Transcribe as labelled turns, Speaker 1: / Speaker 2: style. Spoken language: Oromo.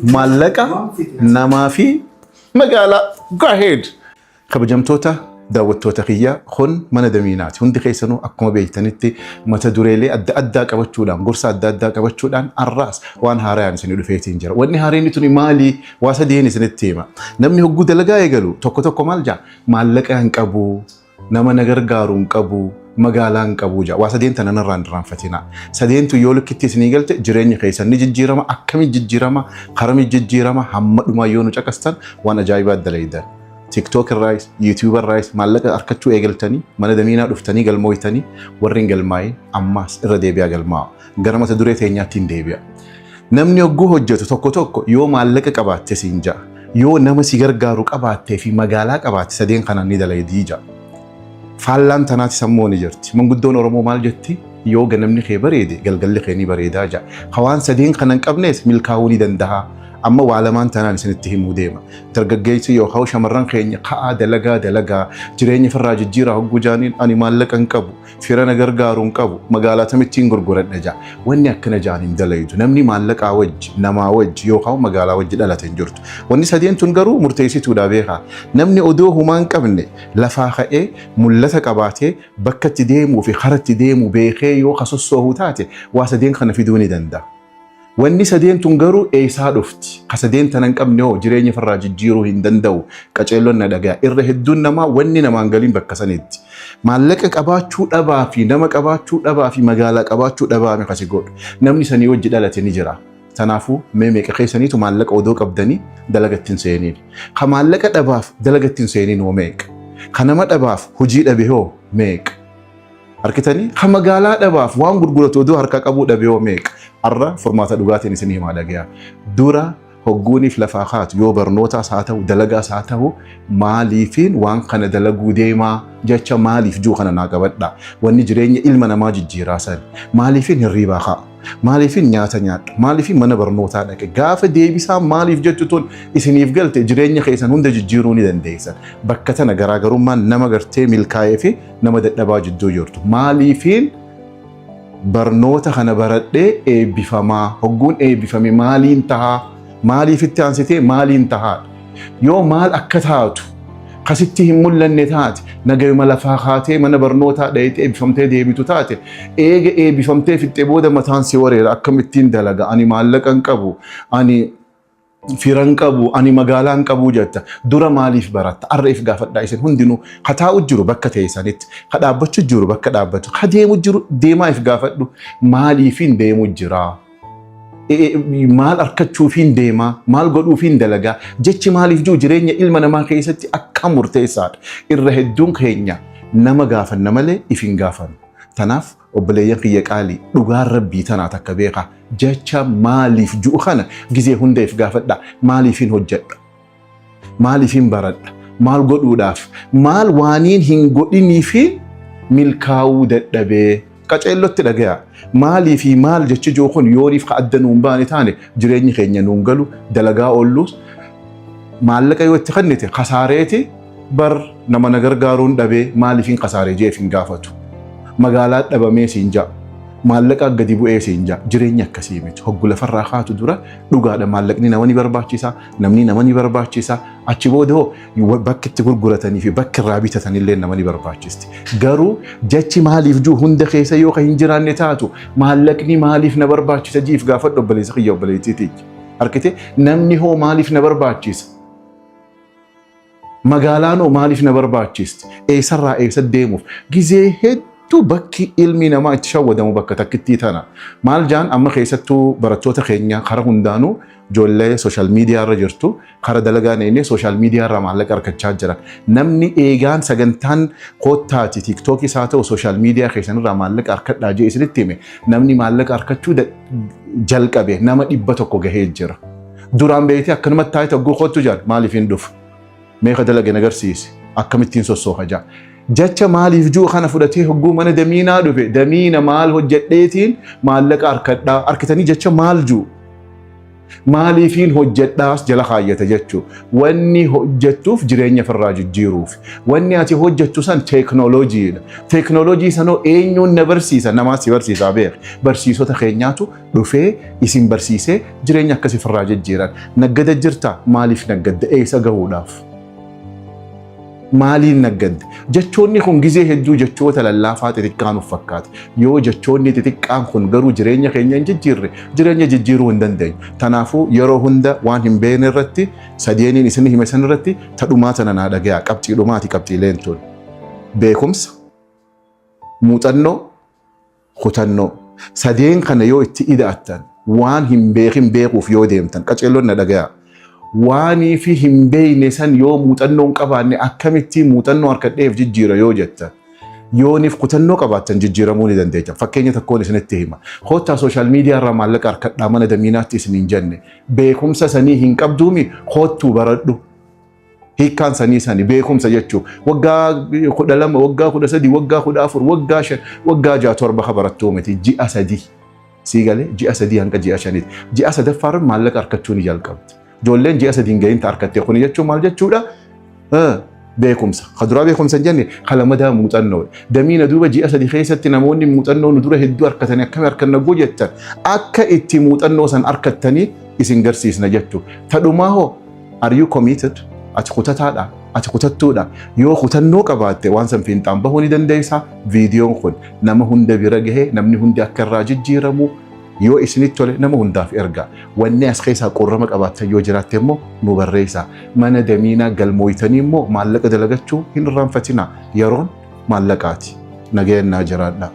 Speaker 1: Maallaqa, namaa fi magaalaa. Go ahead. Kabajamtoota daawwattoota kiyya, kun mana damiinaati. Hundi keessanuu akkuma beektanitti mata dureelee adda addaa qabachuudhaan, gorsa adda addaa qabachuudhaan har'aas waan haaraan isinii dhufeetiin jira. Wanni haaraan tuni maali? Waa sadiin isinitti hima. Namni hogguu dalagaa eegalu tokko tokko maal jaa? Maallaqa hin qabu, nama na gargaaru hin qabu, magaalaa hin qabu jaa. Waa sadeen tana narraa hin irraanfatina. Sadeentu yoo lukkitti isinii galte jireenya keessan ni jijjiirama. Akkamiin jijjiirama? Karamii jijjiirama? Hamma dhumaa yoo nu caqastan waan ajaa'ibaa dalaydan. TikTok irraayis, YouTube irraayis maallaqa harkachuu eegaltanii, mana damiinaa dhuftanii galmooytanii, warri hin galmaa'in ammaas irra deebi'aa galmaa'a. Gara mata duree teenyaatti hin deebi'a. Namni hogguu hojjetu tokko tokko yoo maallaqa qabaatte siin ja'a. Yoo nama si gargaaru qabaattee fi magaalaa qabaatte, sadeen kanaan ni dalaydii ja'a. Faallaan tanaati sammuu ni jirti. Manguddoon Oromoo maal jetti? Yoo ganamni kee bareede, galgalli kee ni bareedaa ja'a. Hawaan sadeen kana hin qabnes milkaa'uu ni danda'a. Amma waa lamaan tanaan isinitti himuu deema. Dargaggeessi yookaan shamarran keenya ka'aa dalagaa dalagaa, jireenya ofirraa jijjiiraa hogguu jaaniin, ani maallaqa hin qabu, fira na gargaaru hin qabu, magaalaa tamittiin gurguradha ja'a. Wanni akkana jaan hin dalaydu. Namni maallaqaa wajji, namaa wajji yookaan magaalaa wajji dhalate hin jirtu. Wanni sadeen tun garuu murteessituudha, beekaa. Namni odoo humaa hin qabne lafaa ka'ee, mul'ata qabaatee, bakka itti deemuu fi kara itti deemu beekee yoo kasossoohu taate, waa sadeen kana fiduu ni danda'a. Wanni sadeen tun garuu eessaa dhufti? Ka sadeen tana hin qabne hoo jireenya ofirraa jijjiiruu hin danda'u. Qaceelloon na dhagaya. Irra hedduun namaa wanni namaan galiin bakka sanitti. Maallaqa qabaachuu dhabaa fi nama qabaachuu dhabaa fi magaalaa qabaachuu dhabaa mi kasi godhu. Namni sanii wajji dhalate ni jira. Tanaafuu mee meeqa keessaniitu maallaqa odoo qabdanii dalagatti hin seeniin? Ka maallaqa dhabaaf dalagatti hin seeniin hoo meeqa? Ka nama dhabaaf hojii dhabe hoo meeqa? Harkitanii, ka magaalaa dhabaaf waan gurguratu odoo harkaa qabuu dhabe hoo meeqa? Har'a furmaata dhugaatiin isin himaa, dhagaya. Dura hogguuniif lafaa kaatu, yoo barnootaas haa ta'u, dalagaas haa ta'u, maaliifiin waan kana dalaguu deemaa, jecha maaliif juu kana naa qabadha. Wanni jireenya ilma namaa jijjiiraa san. Maaliifiin hirriibaa ka'a? Maaliifiin nyaata nyaadha? Maaliifiin mana barnootaa dhaqe? Gaafa deebisaa maaliif jettu tun isiniif galte, jireenya keessan hunda jijjiiruu ni dandeessan. Bakka tana garaagarummaan nama gartee milkaa'ee fi nama dadhabaa jidduu jirtu. Maaliifiin barnoota kana baradhee eebbifamaa? Hogguun eebbifame maaliin tahaa? Maaliif itti aansitee maaliin tahaa? Yoo maal akka taatu kasitti hin mul'anne taate, nagayuma lafaa kaatee mana barnootaa dhayitee eebbifamtee deebitu taate, eega eebbifamtee fixxee booda mataan si wareera: akkamittiin dalaga, ani maallaqa hin qabu, ani fira hin qabu, ani magaalaa hin qabu jetta. Dura maaliif baratta? Arra if gaafadhaa isin hundinuu. Ka taa'u jiru bakka teessanitti, ka dhaabbachuu jiru bakka dhaabbatu, ka deemu jiru deemaa if gaafadhu: maaliifin deemu jiraa? Maal argachuufiin deemaa? Maal godhuufiin dalagaa? Jechi maaliif jiru jireenya ilma namaa keessatti akka murteessaadha. Irra hedduun keenya nama gaafanna malee if hin gaafannu. Tanaaf obboleeyyan kiyya qaalii, dhugaan rabbii tanaa takka beekaa. Jecha maaliif ji'u kana gizee hunda if gaafadha. Maaliifin hojjedha? Maaliifin baradha? Maal godhuudhaaf? Maal waaniin hin godhinii fi milkaa'uu dadhabee? Qaceellotti dhagaya. Maalii fi maal jechi jiru kun yooniif ka adda nuun baane taane, jireenyi keenya nuun galu. Dalagaa oolluus maallaqa yoo itti kennite kasaareeti bar, nama na gargaaruun dhabee, maaliifin kasaaree jeef hin gaafatu. Magaalaa dhabamee siin ja'a. Maallaqa gadi bu'ee siin ja'a. Jireenya akkasii miti. Hoggu lafarraa kaatu dura dhugaadha, maallaqni nama ni barbaachisa. Namni nama ni barbaachisa. Achi booda hoo bakki itti gurguratanii fi bakki irraa bitatanillee nama ni barbaachisti. Garuu jechi maaliif jiru hunda keessa yoo kan hin jiraanne taatu, maallaqni maaliif na barbaachisa jiif gaafadhu, obboleessa kiyya, obboleettiiti. Harkite, namni hoo maaliif na barbaachisa? Magaalaan hoo maaliif na barbaachisti? Eessarraa eessa deemuuf? Gizee hedduu bakki ilmi namaa itti shawwadamu bakka takkittii tana. Maal jaan, amma keessattuu barattoota keenya kara hundaanuu ijoollee social media irra jirtu, kara dalagaa neennee social media irraa maallaqa argachaa jiran. Namni eegaan sagantaan koottaati TikTokis haa ta'u social media keessan irraa maallaqa argadhaa jee isinitti hime, namni maallaqa argachuu jalqabe nama 100 gahee jira. Duraan beektee akkanumatti taa'ee tagguu kottu jaan, maaliif hin dhufu? Meeqa dalage agarsiise? Akkamittiin sossooka jaa. Jecha maaliif jiru kana fudhatee hogguu mana damiinaa dhufe, damiina maal hojjedheetiin maallaqa harkadhaa? Harkitanii, jecha maal jiru? Maaliifiin hojjedhaas jala kaayyata jechuudha. Wanni hojjettuuf jireenya ofirraa jijjiiruuf. Wanni ati hojjettu san teeknooloojiidha. Teeknooloojii sanoo eenyuun na barsiisa? Namaa si barsiisaa beek. Barsiisota keenyaatu dhufee isin barsiisee jireenya akkasii ofirraa jijjiiran. Naggada jirtaa? Maaliif naggadda? Eessa gahuudhaaf? Maaliin naggadde? Jechoonni kun gizee hedduu jechoota lallaafaa xixiqqaa nuuf fakkaata. Yoo jechoonni xixiqqaan kun garuu jireenya keenya hin jijjiirre, jireenya jijjiiruu hin dandeenyu. Kanaafuu yeroo hunda waan hin beekne irratti, sadeeniin isin hime san irratti tadhumaa tana naa dhagayaa. Qabxii dhumaati qabxiileen tun. Beekumsa, muuxannoo, kutannoo. Sadeen kana yoo itti ida'attan, waan hin beekin beekuuf yoo deemtan, qaceelloon na dhagayaa. Waanii fi hin beekne san yoo muuxannoo hin qabaanne, akkamitti muuxannoo harkadheef jijjiira yoo jettan, yooniif kutannoo qabaattan jijjiiramuu ni dandeecha. Fakkeenya tokkoon isinitti hima. Koottaa social media irraa maallaqa harkadhaa mana damiinaatti isin hin jenne. Beekumsa sanii hin qabduumi, koottuu baradhu. Hiikkaan sanii sani beekumsa jechuun waggaa 12, waggaa 13, waggaa 14, waggaa 5, waggaa 6, 7 ka barattuu miti, ji'a 3. Sii galee, ji'a 3 hanga ji'a 5ti. Ji'a sadaffaarra maallaqa harkachuu ni jalqabdi. Ijoolleen ji'a 3 hin gahin harkatte. Kuni jechuun maal jechuudha? Beekumsa. Ka duraa beekumsa hin jenne, ka lamadaa muuxannoodha. Damiina duuba ji'a 3 keessatti namoonni muuxannoo nu dura hedduu harkatanii akkami harkanna goo jettan, akka itti muuxannoo san harkattanii isin garsiisna jechuudha. Tadhumaa hoo, are you committed? Ati kutataadha? Ati kutattuudha? Yoo kutannoo qabaatte waan san fiinxaan bahuu ni dandeessa. Viidiyoon kun nama hunda bira gahee namni hundi akka irraa jijjiiramu yoo isinitti tole nama hundaaf erga. Wanni as keessaa qorrama qabaattan yoo jiraatte immoo nu barreessa. Mana damiinaa galmooytanii immoo maallaqa dalagachuu hin irraanfatina. Yeroon maallaqaati. Nagayannaa jiraadha.